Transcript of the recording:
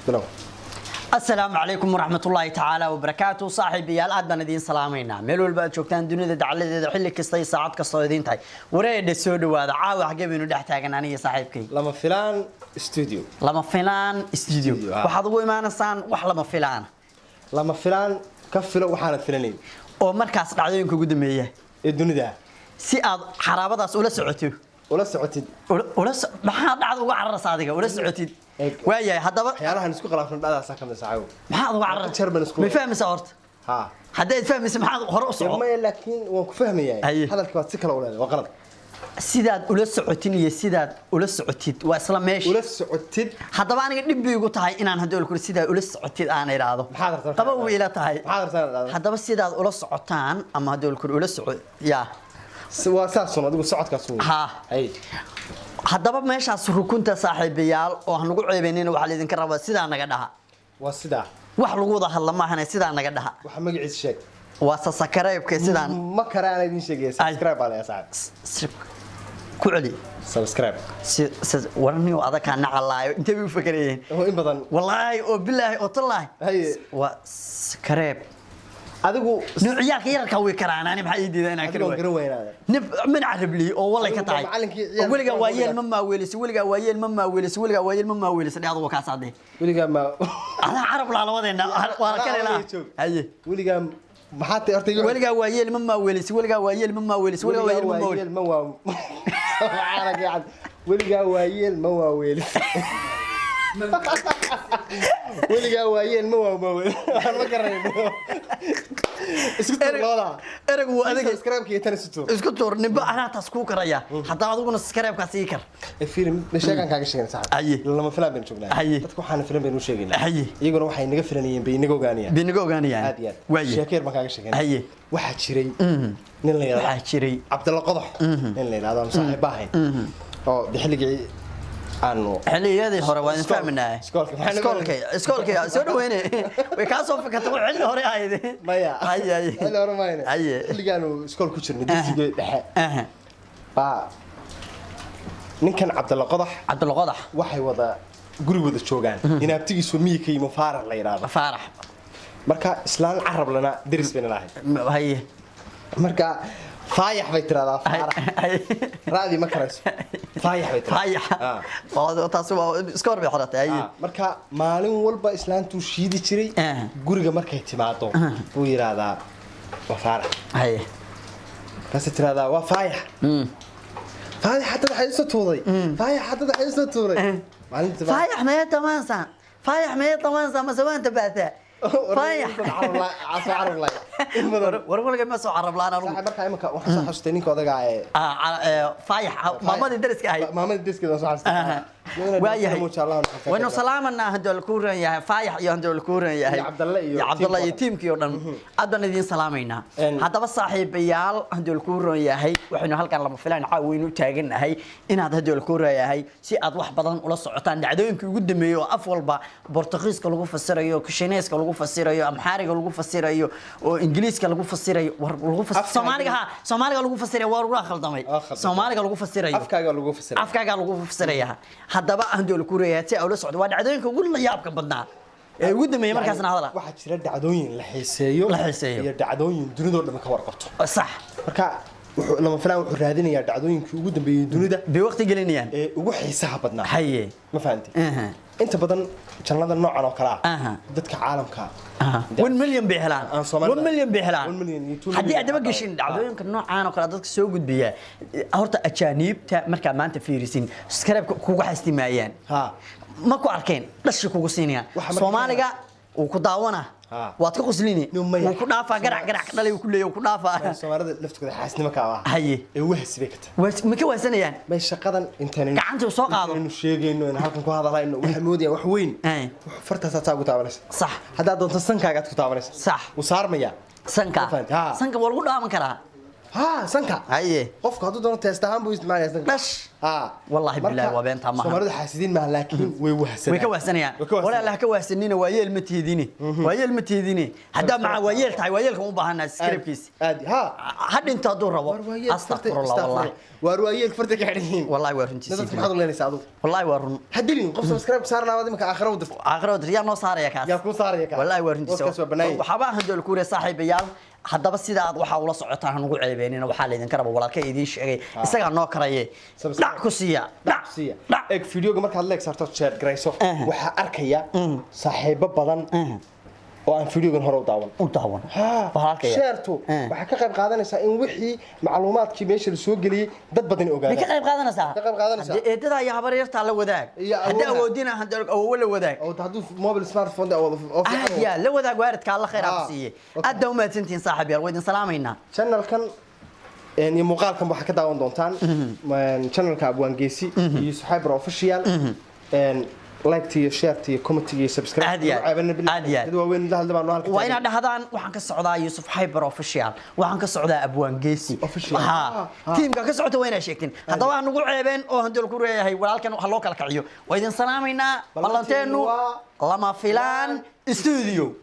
Bilow. Asalaamu calaykum waraxmatullaahi tacaala wabarakaatu. Saaxiibayaal, aad baan idiin salaamaynaa meel walba aad joogtaan dunida dacaladeeda, xilli kasta iyo saacad kasta oo idiin tahay. Wareedha, soo dhawaada. Caawa xagee baynu dhex taagan, aniga saaxiibkay? Lama Filaan Studio. Lama Filaan Studio. Studio, ah. Waxaad ugu imaanaysaan wax lama filaana. Lama Filaan ka filo waxaanad filanayn oo markaas dhacdooyinka ugu dambeeya ee dunida, si aad xaraabadaas ula socoto. Ula socotid. Maxaa dhacda uga cararaysa adiga ula socotid? Eeg. Waayahay, haddaba waxyaalahan isku khilaafna dhacdaasaa kamid saaxiibo. Maxaad uga cararaysa? Jeer baan isku- Ma fahmaysa horta? Ha. Haddaad fahmaysa, maxaad hore u soco? Maya, laakiin waan ku fahmayaa. Haye. Hadalkii baad si kale u leedahay, waa qalad. Sidaad ula socotin iyo sidaad ula socotid waa isla meesha. Ula socotid. Haddaba aniga dhib bay igu tahay inaan haddii olkuri sidaad ula socotid aan idhaahdo. Maxaad rabtaa? Qaba way ila tahay. Maxaad rabtaa inaad idhaahdo? Haddaba sidaad ula socotaan ama haddii olkuri ula soco yaa. Waa saasun, adigu socodkaas uun. Ha. Haye. Haddaba meeshaas rukunta, saaxiibayaal, oo aan nagu ceebaynina, waxaa laydinka rabaa sidaa naga dhaha. Waa sidaa. Wax lagu wada hadla maahane, sidaa naga dhaha. Waxa magaciisa sheeg. Waa sasakareebka sidaan. Ma kara aan idin sheegaya, subscribe baa layaa, saaxiib. Ku celi. Subscribe. Warniyo adakaa nacalaayo, intee bay u fakarayeen? Oo in badan. Wallaahi oo bilaahi oo tallaahi. Haye. Waa kareeb. Adigu Noocyaalka yararka way karaan, ani maxaa ii diidaa inaan adigu kari garan weynaada. Nib min carabliyi oo walay ka Adigu tahay. macallinkii oo ciyaalka weligaa waa yeel quraanka. Ma maaweeliso weligaa, waa yeel ma maaweeliso weligaa, waa yeel ma maaweeliso dhe adugu kaas adee. Weligaa ma Adaa carab laa labadeena waa la kari laa. Joog. Haye. Weligaa maxaa tay horta Weligaa waa yeel ma maaweeliso weligaa, waa yeel ma maaweeliso weligaa, waa yeel ma weligaa maaweeliso. Waayeel ma waa subxaanaka ya cad. Weligaa waayeel ma waaweelis, weligaa waayeel ma waa maaweel, waxaan ma garanayno, isku tuur labada. Ereygu waa adiga. Subscribe iyo tan isu tuur. Isku tuur nimba, anaa taas kuu karaya. Haddaba adiguna subscribe-kaas ii kar. Fiiri, sheegaan kaaga sheegay, saaxiib. Haye. Lama Filaan baynu joognaa. Haye. Dadka waxaana filan baynu u sheegaynaa. Haye. Iyaguna waxay naga filanayeen bay inaga ogaanayaan. Bay naga ogaanayaan. Aad iyo aad. Waaye. Sheeko yar baan kaaga sheegaynaa. Haye. Waxaa jiray nin la yidhahdo Waxaa jiray Cabdalla Qodox, nin la yidhahdo, aan saaxiib ahayn, oo de xilligii aanu xilliyadii hore waa idin fahminaa. Iskoolka, maxaa naga Iskoolka, iskoolka soo dhaweyne, way kaa soo fikatay, wax xilli hore ahayd. Maya. Haye, haye. Xilli hore mayne. Haye. Xilligaanu iskool ku jirnay dugsiga dhexe Aha. baa ninkan Cabdalla Qodax Cabdulla Qodax waxay wada guri wada joogaan inaabtigiisu miyi ka yimo, Faarax la yidhaahdo. Faarax. Marka islaan carab lana deris bayna lahayd. Haye. Marka "Faayax" bay tiraahdaa Faarax. Haye. Raadi ma karayso, "Faayax" bay tiraahdaa. Faayax. Ah. Taasi waa iska hor bay xiratay, haye. Ah, marka maalin walba islaantuu shiidi jiray. Ah. Guriga markay timaado buu yidhaahdaa, "Waa Faarax." Haye. Markaasay tiraahdaa, "Waa Faayax." "Faayax hadda waxay isoo tuuray, Faayax hadda waxay isoo tuuray." Maalinta "Faayax mee tamaansa, Faayax mee tamaansa, mase waan tabaataa Faayax." War waliga ma soo carab laan anugu. Markaa imika waxaan soo xasustay ninka odagaa ee Faayax, maamadii dariska ahayd. Maamadii dariska soo xasustay. Waayahay, waynu salaamanaa haddii la kuu ran yahay Faayax iyo haddii la kuu ran yahay iyo Cabdalle iyo Cabdalle iyo tiimkooda. Tiimkii oo dhan aad baan idiin salaamaynaa. Haddaba saaxiibayaal, haddii la kuu ran yahay, waxaynu halkan Lama Filaan caawa waynu u taagannahay inaad haddii la kuu ran yahay si aad wax badan ula socotaan dhacdooyinkii ugu dambeeyey oo af walba Bortugiiska lagu fasirayo, Kishineeska lagu fasirayo, Amxaariga lagu fasirayo, oo Ingiliiska lagu fasirayo, war lagu Soomaaliga, ha, Soomaaliga lagu fasirayo, war waa khaldamay. Waa khaldamay. Soomaaliga lagu fasirayo. Afkaaga lagu fasiray. Afkaagaa lagu fasiraya. Haddaba handoo la kureeyaa si ay ula socdo waa dhacdooyinka ugu la yaabka badnaa ee ugu dambeeyay markaasna hadala. Waxaa jira dhacdooyin la xiiseeyo. La xiiseeyo. Iyo dhacdooyin dunidoo dhan ka warqabto. Sax. Marka wuxuu Lama Filaan wuxuu raadinayaa dhacdooyinkii ugu dambeeyey dunida bay waqti gelinayaan ee ugu xiisaha badnaa. Haye. Ma fahanti? Aha. Inta badan jannada noocan oo kale ah Aha. dadka caalamka 1 million bay helaan. Aan Soomaalida- 1 million bay helaan. 1 million iyo 2 Haddii million aad daba xataa. geshin dhacdooyinka noocaan oo kale dadka soo gudbiya, horta ajaaniibta markaa maanta fiirisin, subscribe kugu xastimaayaan. Ha. Ma ku arkeen dhashi kugu siinayaan. Waxa marka- Soomaaliga wuu ku daawana, Ha. waad ka qoslini, No, maya. wuu ku dhaafaa, garac garac ka dhalay wuu ku leeyahay, wuu ku dhaafaa. Soomaalida laftigooda xaasnimo ka ah. Haye. Ee wahsi bay ka tahay. Ma ka waasanayaan? May, shaqadan intaanaynu Gacanta uu soo qaado. Intaanaynu sheegayno in halkan ku hadlayno, waxay moodayaan wax weyn. Ay. Fartaasaa saa ugu taabanaysa. Sax. Haddaad doonto, sankaagaad ku taabanaysa. Sax. Wuu saarmayaa. Sanka. Ma fahanti? Ha. Sanka waa lagu dhaaman karaa. Ha, sanka. Haye. Qofku hadduu doono test ahaan buu isticmaalaya sanka. Dhash. Ha. Wallaahi Marka, billaahi waa beentaa maaha. Soomaalidu xaasidiin maaha, laakiin way wahsanayaan. Way ka wahsanayaan. Way ka wahsanayaan. Walaal, ha ka wahsanina, waa yeel ma tiidini, waa yeel ma tiidini. Haddaa maca waa yeel tahay, waa yeelkan u baahanaa scriptkiisa. Aad ha. Ha dhinto hadduu rabo. War waa yeel. Astaqfirullah, wallahi. War waa yeel farta ka xidhan yihiin. Wallahi waa runtiisii. Dadka maxaad u leenaysaa adigu? Wallahi waa run. Ha dilin qof subscribe saarnaa waad imika aakhira u dirta. Aakhiro dir, yaa noo saaraya kaas? Yaa kuu saaraya kaas? Wallahi waa runtiisa. Hooskaas waa bannaan yahay. Waxaaba handol kuure saaxiibayaal. Haddaba sida aad waxaa ula socotaan hanugu ceebeenina, waxaa laydinka raba walaalka idiin sheegay, isagaa noo karaye. Subscribe. Dhac ku siiya, dhac. Siiya. Dhac. Eeg, videoga markaad like saarto, share garayso, waxaa arkaya saaxiibo badan oo aan videogan hore u daawan. U daawan. Waxaa arkaya. Sheertu waxaa ka qayb qaadanaysaa in wixii macluumaadkii meesha la soo geliyey dad badan May ka ogaadaan. qayb qaadanaysaa? Ka qayb qaadanaysaa. Haddii eedadaa iyo habaryartaa la wadaag. Iyo haddii awoowaha. awoodina haddii awoowe la wadaag. Oo hadduu mobile smartphone oo oo fiican Aad yaa la wadaag waalidka, alla khayr ha ku siiye. Aad baa umahadsantihiin saaxiib yaal, waa idin salaamaynaa. Channelkan iyo muuqaalkan waxaa ka daawan doontaan channelka Abwaan Geesi iyo Suxaybar Official. Like iyo share iyo comment iyo subscribe. Aad iyo aad. Aad iyo aad. Dad waaweyn la hadla baan halka. Waa inaad dhahdaan waxaan ka socdaa Yusuf Hyper Official, waxaan ka socdaa Abwaan Geesi Official. Ha. Ah. Tiimka ka socota waa inaad sheegtiin. Haddaba ha nagu ceebeen oo handol ku leeyahay walaalkan ha loo kala kiciyo. Waa idin salaamaynaa. Ballanteenu Ballanteennu waa Lama Filaan Studio.